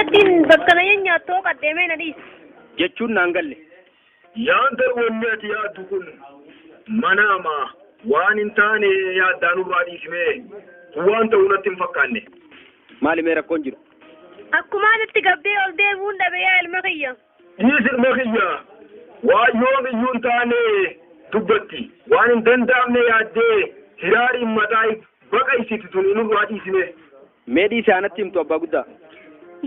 Akkanattiin bakka na nyaattoo qaddeemee na dhiisi. Jechuun naan galle. Yaanta wanni ati yaaddu kun manaama waan hin taane yaaddaan irraa dhiisimee waan ta'uu natti hin fakkaanne. Maali mee rakkoon jiru? Akkuma asitti gabbee ol deebi'uun dhabe yaa ilma kiyya. Dhiis ilma kiyya waan yoom iyyuu hin taane dubbatti waan hin danda'amne yaaddee hiraariin mataa baqa isitti tun nurraa dhiisime. Mee dhiise anatti himtu abbaa guddaa.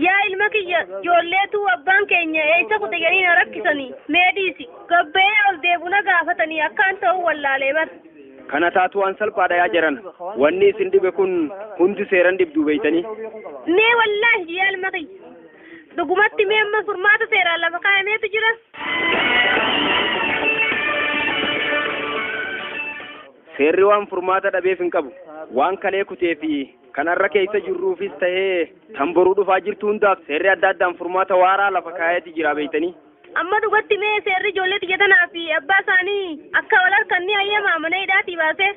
Yaa ilma kiyya ijoolleetu abbaan keenya eessa kute jedhanii na rakkisanii mee dhiisi gabbee ol deebi'u na gaafatanii akkaan ta'uu wallaalee bar. Kana taatu waan salphaadha yaa jaran. Wanni isin dhibe kun hundi seeran dhibduu beeytanii. Mee wallaahi yaa ilma kiyya dhugumatti mee amma furmaata seeraan lafa kaayameetu jira. Seerri waan furmaata dhabeef hin qabu. Waan kalee kutee fi kanarra keessa jirruufis tahee tan boruu dhufaa jirtu hundaaf seerri adda addaan furmaata waaraa lafa kaayeeti jira beeytanii. Amma dhugatti mee seerri ijoollee xiyya tanaa fi abbaa isaanii akka wal harkan ni hayyamaa mana hidhaatii baasee.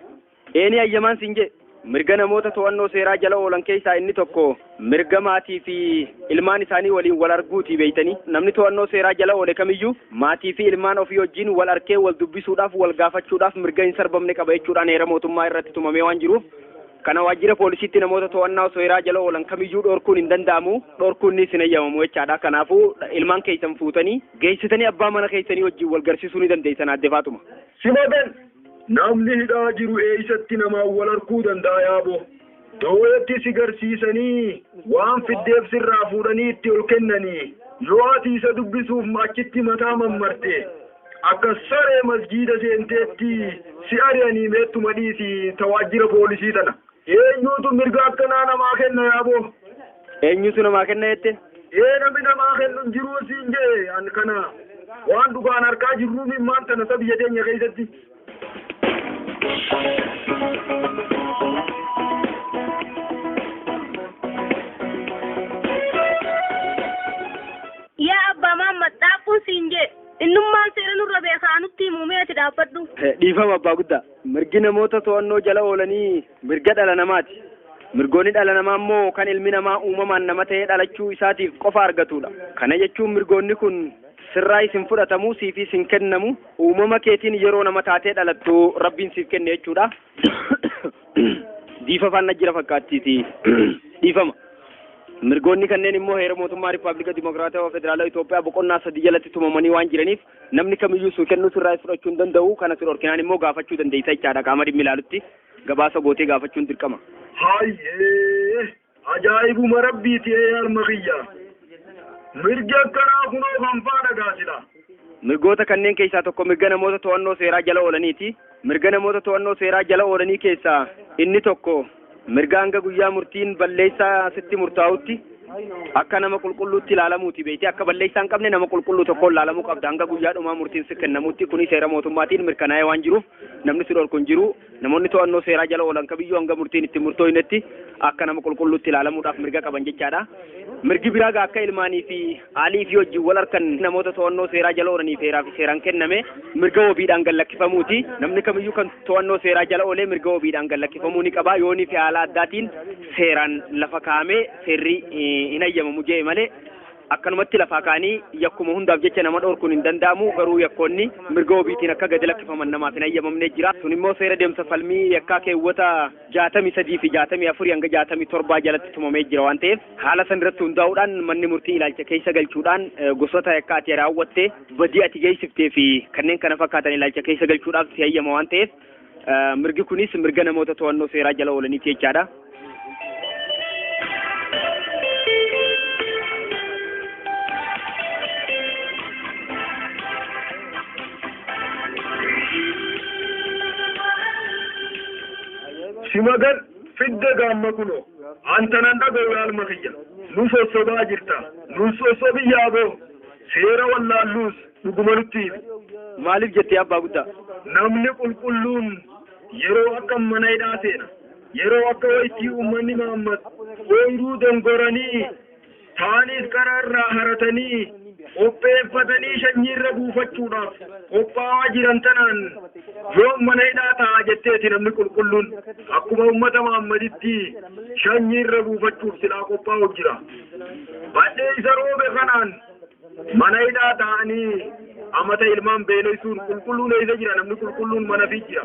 Eeni hayyamaan siin jee mirga namoota to'annoo seeraa jala oolan keessaa inni tokko mirga maatii fi ilmaan isaanii waliin wal arguuti beeytanii. Namni to'annoo seeraa jala oole kamiyyuu maatii fi ilmaan ofii wajjin wal arkee wal dubbisuudhaaf wal gaafachuudhaaf mirga hin sarbamne qaba jechuudhaan heera mootummaa irratti tumamee waan jiruuf kana waajjira poolisiitti namoota to'annaa seeraa jala oolan kamiyyuu dhorkuun hin danda'amu, dhorkuun ni isin eeyyamamu jechaadha. Kanaafuu ilmaan keessan fuutanii geessitanii abbaa mana keessanii wajjin wal garsiisuu ni dandeessan aadde Faatuma. Simagan namni hidhaa jiru eessatti namaan wal arguu danda'a yaaboo. Dooyatti si garsiisanii waan fiddeef sirraa fuudhanii itti ol kennanii yoo ati isa dubbisuuf achitti mataa mammarte akka saree masjiida seenteetti si ari'anii meettuma dhiisi ta waajjira poolisii tana. Eenyuutu mirga akkanaa namaa kenna yaaboo? Eenyuutu namaa kenna jette? Ee namni namaa kennu hin jiruu siin jee an kana waan dhugaan harkaa jirruu mimmaan tana ta biyya teenya keessatti. Yaa abbaa Mahammad dhaabbuun siin jee innummaan seera nurra beekaa nutti himuu mee ati dhaabbadhu. Dhiifama abbaa guddaa. Mirgi namoota to'annoo jala oolanii mirga dhala namaati. Mirgoonni dhala namaa immoo kan ilmi namaa uumamaan nama ta'ee dhalachuu isaatiif qofa argatudha. Kana jechuun mirgoonni kun sirraa isin fudhatamu siif isin kennamu uumama keetiin yeroo nama taatee dhalattu rabbiin siif kenne jechuudha. Diifa faana jira fakkaattiiti. Dhiifama. Mirgoonni kanneen immoo heera mootummaa Rippaabilika Dimokiraatawaa Federaalaa Itoophiyaa boqonnaa 3 jalatti tumamanii waan jiraniif namni kamiyyuu sun kennuu sirraa fudhachuu hin danda'u. Kana si dhorkinaan immoo gaafachuu dandeessa jechaadha. Qaama dhimmi ilaalutti gabaasa gootee gaafachuun dirqama. Hayyee ajaa'ibuma rabbiiti ee harma kiyya. Mirgi akkanaa kunoo kan faana gaasila. Mirgoota kanneen keessaa tokko mirga namoota to'annoo seeraa jala oolaniiti. Mirga namoota to'annoo seeraa jala oolanii keessaa inni tokko mirga hanga guyyaa murtiin balleessaa sitti murtaa'utti akka nama qulqulluutti ilaalamuuti beekte. Akka balleessaa hin qabne nama qulqulluu tokkoon ilaalamuu qabda hanga guyyaa dhumaa murtiin si kennamutti. Kuni seera mootummaatiin mirkanaa'ee waan jiruuf namni si dhorku hin jiru. Namoonni to'annoo seeraa jala oolan kamiyyuu hanga murtiin itti murtooynetti akka nama qulqulluutti ilaalamuudhaaf mirga qaban jechaadha. Mirgi biraa gaa akka ilmaanii fi haalii fi wajjin wal harkan namoota to'annoo seeraa jala oolaniif heeraa fi seeraan kenname mirga wabiidhaan gad lakkifamuuti. Namni kamiyyuu kan to'annoo seeraa jala oolee mirga wabiidhaan gad lakkifamuu ni qaba. Yoonii fi haala addaatiin seeraan lafa kaa'amee seerri hin hayyamamu jee malee akkanumatti lafaa kaanii yakkuma hundaaf jecha nama dhorkuun hin danda'amu. Garuu yakkoonni mirga wabiitiin akka gadi lakkifaman namaaf hin hayyamamne jira. Sun immoo seera deemsa falmii yakkaa keewwata 63 fi 64 hanga 67 jalatti tumamee jira waan ta'eef haala san irratti hundaa'uudhaan manni murtii ilaalcha keessa galchuudhaan gosoota yakkaa ati raawwatte badii ati geessiftee fi kanneen kana fakkaatan ilaalcha keessa galchuudhaaf si hayyama waan ta'eef mirgi kunis mirga namoota to'annoo seeraa jala oolaniiti jechaadha. Simagan fidde gaamma kunoo antanan dhaga'u yaalma kiyya nu sossobaa jirta nu sossobi yaaboo seera wallaalluus dhuguma nutti himi. Maaliif jettee abbaa guddaa? Namni qulqulluun yeroo akka mana hidhaa seena yeroo akka wayitii uummanni Mahammad ooyiruu dongoranii taaniis karaa irraa haratanii qopheeffatanii shanyiirra buufachuudhaaf qophaa'aa jiran tanaan yoo mana hidhaa ta'a jetteeti namni qulqulluun akkuma uummata Mahammaditti shanyiirra buufachuuf silaa qophaa'u jira. Badhee isa roobe kanaan mana hidhaa ta'anii amata ilmaan beelessuun qulqulluun eessa jira namni qulqulluun mana fi jira.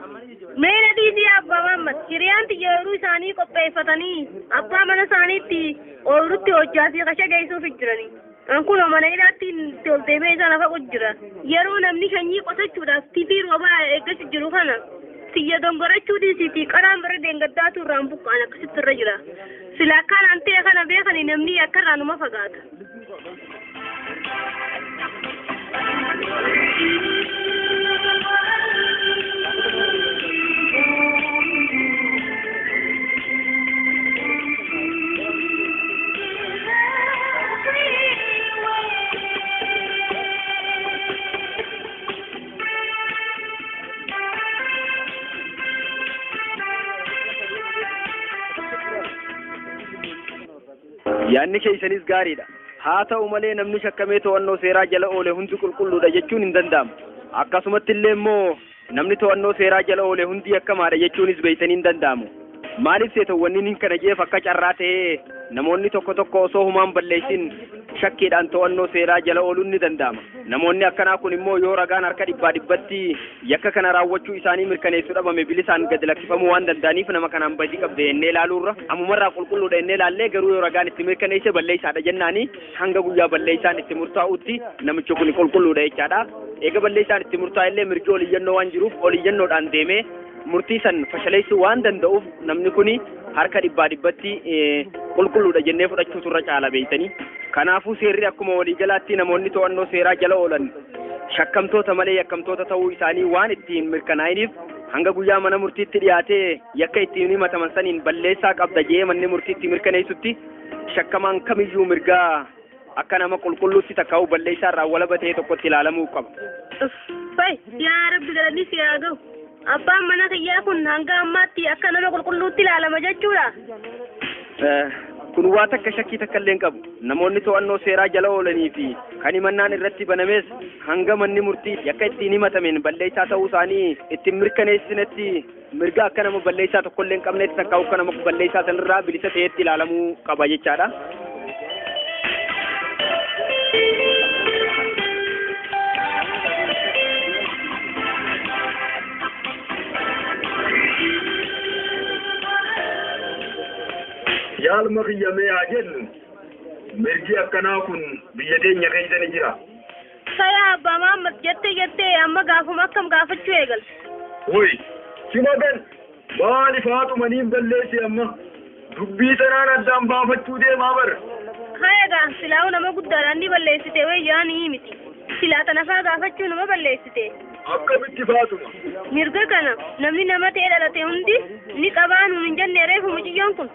Meena dhiisii abbaa Mahammad hiriyaan xiyya ooyiruu isaanii qopheeffatanii abbaa mana isaaniitti ooyiruutti hojjaa fi qasha geessuuf jirani. Kun mana hidhaatti itti ol deemee isa lafa jira. Yeroo namni sanyii qotachuudhaaf tifii roobaa eeggachuu jiru kana xiyya dongorachuu dhiisiitii qaraan bara deengaddaatu irraan buqqa'an akkasitti irra jira. Sila akkaan ta'e kana beekanii namni akka irraa numa fagaata. Yaanni keessanis gaariidha. Haa ta'u malee namni shakkamee to'annoo seeraa jala oole hundi qulqulluudha jechuun hin danda'amu. Akkasumatti illee immoo namni to'annoo seeraa jala oole hundi akkamaadha jechuunis beektanii hin danda'amu. Maaliif seetawwanni hin kana jeef akka carraa ta'ee namoonni tokko tokko osoo humaan balleessin shakkiidhaan to'annoo seeraa jala ooluun ni danda'ama. Namoonni akkanaa kun immoo yoo ragaan harka dhibbaa dhibbatti yakka kana raawwachuu isaanii mirkaneessuu dhabame bilisaan gadi lakkifamuu waan danda'aniif nama kanaan badii qabde jennee ilaaluurra ammumarraa qulqulluudha jennee ilaallee garuu yoo ragaan itti mirkaneesse balleessaadha jennaani hanga guyyaa balleessaan itti murtaa'utti namichi kun qulqulluudha jechaadha. Eega balleessaan itti murtaa'ellee mirgi oliyyannoo waan jiruuf oliyyannoodhaan deemee murtii san fashaleessuu waan danda'uuf namni kun harka dhibbaa dhibbatti qulqulluudha jennee fudhachuutu irra caala beektanii. Kanaafuu seerri akkuma waliigalaatti namoonni to'annoo seeraa jala oolan shakkamtoota malee yakkamtoota ta'uu isaanii waan ittiin mirkanaa'iniif hanga guyyaa mana murtiitti dhiyaatee yakka ittiin himataman saniin balleessaa qabda jee manni murtiitti mirkaneessutti shakkamaan kamiyyuu mirgaa akka nama qulqulluutti takkaa'u balleessaa irraa walaba ta'e tokkotti ilaalamuu qaba. Yaa Rabbi galanni si haa ga'u. Abbaan mana kiyyaa kun hanga ammaatti akka nama qulqulluutti ilaalama jechuudha. Kun waa takka shakkii takka illee hin qabu. Namoonni to'annoo seeraa jala oolanii fi kan himannaan irratti banames hanga manni murtii yakka ittiin himatameen balleessaa ta'uu isaanii ittiin mirkaneessinetti mirga akka nama balleessaa tokko illee hin qabnetti takka akka nama balleessaa sanirraa bilisa ta'etti ilaalamuu qaba jechaadha. Yaalma kiyyamee haa jennu mirgi akkanaa kun biyya teenya keessa ni jira. Sayaa abbaa Mahammad jettee jettee amma gaafuma akkam gaafachuu eegalte. Woy si magan maaliif haatumaniin balleessi amma dubbii sanaan addaan baafachuu deemaa bar. Hayagaa silaa'uu nama guddaadhaan ni balleessite wayyaa ni miti. Silaa tanafaa gaafachuu nama balleessite. Akkamitti faatuma? Mirga kana namni nama ta'e dhalate hundi ni qabaa nuun hin jenne reefu mucayyoon kun.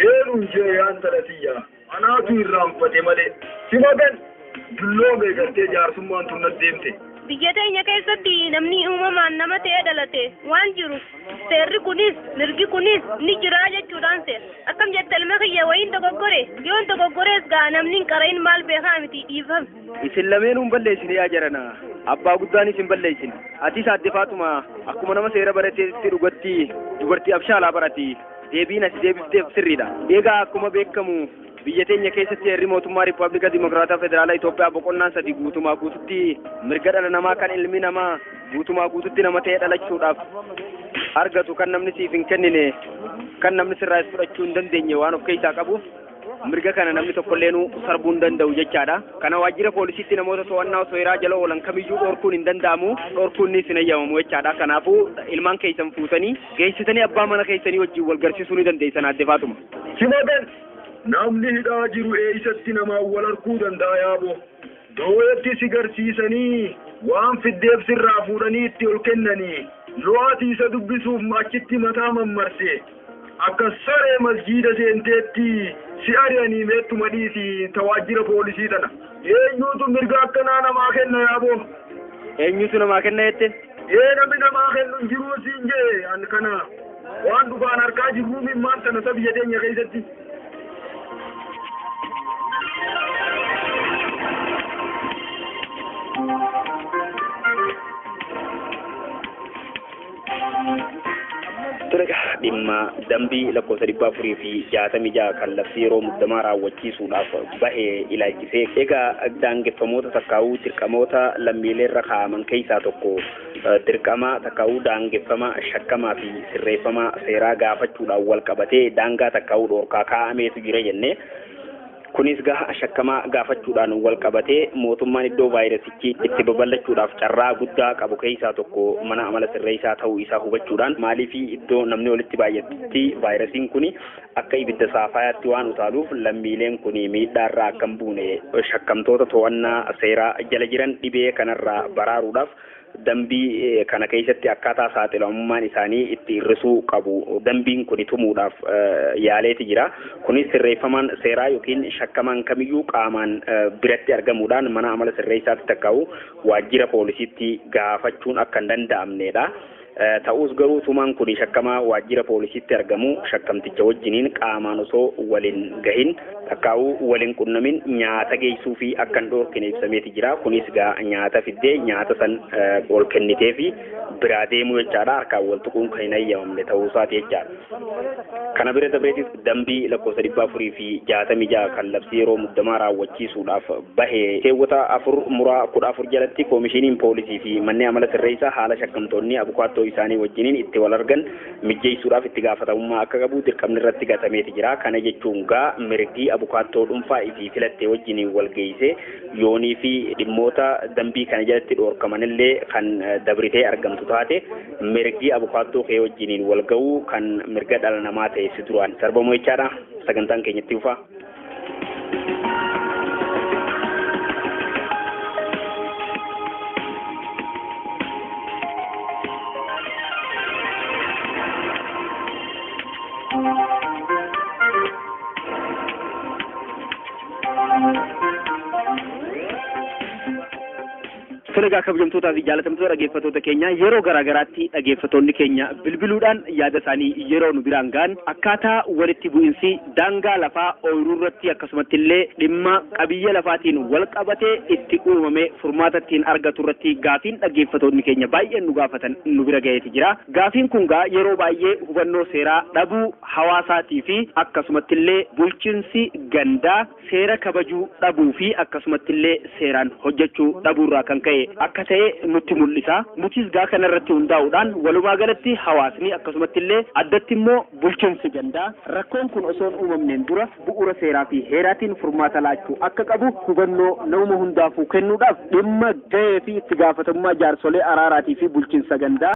Eenyuun jee yaan talatiyya anaatu irraanfate malee si magan dulloome gartee jaarsummaan tun nas deemte. Biyya teenya keessatti namni uumamaan nama ta'e dhalate waan jiru seerri kunis mirgi kunis ni jira jechuudhaan seera. Akkam jette ilma kiyya wayiin dogoggore yoon dogoggorees gaa namni hin qarayin maal beekaa miti dhiifame. Isin lameenuu hin balleessine yaa jarana. Abbaa guddaan isin balleessine. Atis adde Faatuma akkuma nama seera barateetti dhugatti dubartii abshaalaa barati. Deebiin asi deebifteef sirriidha. Egaa akkuma beekamu biyya teenya keessatti heerri mootummaa Riippaabilika Dimokiraataa Federaalaa Itoophiyaa boqonnaan sadi guutumaa guututti mirga dhala namaa kan ilmi namaa guutumaa guututti nama ta'ee dhalachuudhaaf argatu kan namni siif hin kennine kan namni sirraa fudhachuu hin dandeenye waan of keessaa qabuuf mirga kana namni tokkolleenu sarbuu hin danda'u jechaadha. Kana waajjira poolisiitti namoota to'annaa seeraa jala oolan kamiyyuu dhorkuun hin danda'amu, dhorkuun ni isin eeyyamamu jechaadha. Kanaafuu ilmaan keessan fuutanii geessitanii abbaa mana keessanii wajjin wal garsiisuu ni dandeessan adde Faatuma. Si magan namni hidhaa jiru eessatti namaan wal arguu danda'a yaaboo. Dooyatti si garsiisanii waan fiddeef sirraa fuudhanii itti ol kennanii yoo ati isa dubbisuuf achitti mataa mammarse akka saree masjiida seenteetti si ari'anii meettuma dhiisi tawaajjira poolisii tana. Eenyuutu mirga akkanaa namaa kenna yaaboo? Eenyuutu namaa kenna jette? Ee namni namaa kennu hin jiruu siin jee an kana waan dhugaan harkaa jirruu mimmaan tana ta biyya teenya keessatti. Ture dhimma Dambii lakkoofsa 466 kan labsii yeroo muddamaa raawwachiisuudhaaf bahe ilaalchisee, egaa daangeffamoota takkaa'uu dirqamoota lammiileerra kaa'aman keessaa tokko dirqama takkaa'uu daangeffama shakkamaa fi sirreeffama seeraa gaafachuudhaan wal qabatee daangaa takkaa'uu dhoorkaa kaa'ameetu jira jennee. Kunis gaha shakkamaa gaafachuudhaan wal qabatee mootummaan iddoo vaayirasichi itti babal'achuudhaaf carraa guddaa qabu keessaa tokko mana amala sirreessaa ta'uu isaa hubachuudhaan, maaliif iddoo namni walitti baay'atutti vaayirasiin kun akka ibidda saafayaatti waan utaaluuf, lammiileen kun miidhaarraa akka hin buune, shakkamtoota to'annaa seeraa jala jiran dhibee kanarraa baraaruudhaaf dambii kana keessatti akkaataa saaxilamummaan isaanii itti hir'isuu qabu dambiin kun tumuudhaaf yaaleeti jira. Kunis sirreeffamaan seeraa yookiin shakkamaan kamiyyuu qaamaan biratti argamuudhaan mana amala sirreessaatti takkaa'u waajjira poolisiitti gaafachuun akka hin danda'amnedha. Ta'us garuu tumaan kun shakkamaa waajjira poolisiitti argamu shakkamticha wajjiniin qaamaan osoo waliin gahin takkaa'uu waliin qunnamin nyaata geessuu fi akka hin dhoorkine ibsameeti jira. Kunis gaa nyaata fiddee nyaata san ol kennitee fi biraa deemuu jechaadha. Harkaan wal tuquun kan hin hayyamamne ta'uu isaati jechaadha. Kana bira dabreetis dambii lakkoofsa 466 kan labsii yeroo muddamaa raawwachiisuudhaaf bahe keewwata 4 muraa 14 jalatti koomishiniin poolisii fi manni amala sirreessaa haala shakkamtoonni abukaattoo isaanii wajjiniin itti wal argan mijjeessuudhaaf itti gaafatamummaa akka qabu dirqamni irratti gatameeti jira. Kana jechuun gaa mirgi abukaattoo dhuunfaa ifii filattee wajjiniin wal geessee yoonii fi dhimmoota dambii kana jalatti dhoorkamanillee kan dabritee argamtu taate, mirgi abukaattoo kee wajjiniin wal ga'uu kan mirga dhala namaa ta'e si duraan sarbamu jechaadha. Sagantaan keenya itti fufa. Toleegaa, kabajamtootaa fi jaalatamtoota dhaggeeffattoota keenya, yeroo garaa garaatti dhaggeeffattoonni keenya bilbiluudhaan yaada isaanii yeroo nu biraan ga'an, akkaataa walitti bu'insi daangaa lafaa ooyiruu irratti akkasumatti illee dhimma qabiyyee lafaatiin wal qabatee itti uumame furmaata ittiin argatu irratti gaafiin dhaggeeffattoonni keenya baay'een nu gaafatan nu bira ga'eeti jira. Gaafiin kun gaa yeroo baay'ee hubannoo seeraa dhabuu hawaasaatii fi akkasumatti illee bulchiinsi gandaa seera kabajuu dhabuu fi akkasumatti illee seeraan hojjechuu dhabuurraa kan ka'e akka ta'e nutti mul'isa. Nutis gaa kana irratti hundaa'uudhaan walumaa galatti hawaasni akkasumatti illee addatti immoo bulchiinsi gandaa rakkoon kun osoo hin uumamneen dura bu'uura seeraa fi heeraatiin furmaata laachuu akka qabu hubannoo nama hundaafuu kennuudhaaf dhimma gahee fi itti gaafatamummaa jaarsolee araaraatii fi bulchiinsa gandaa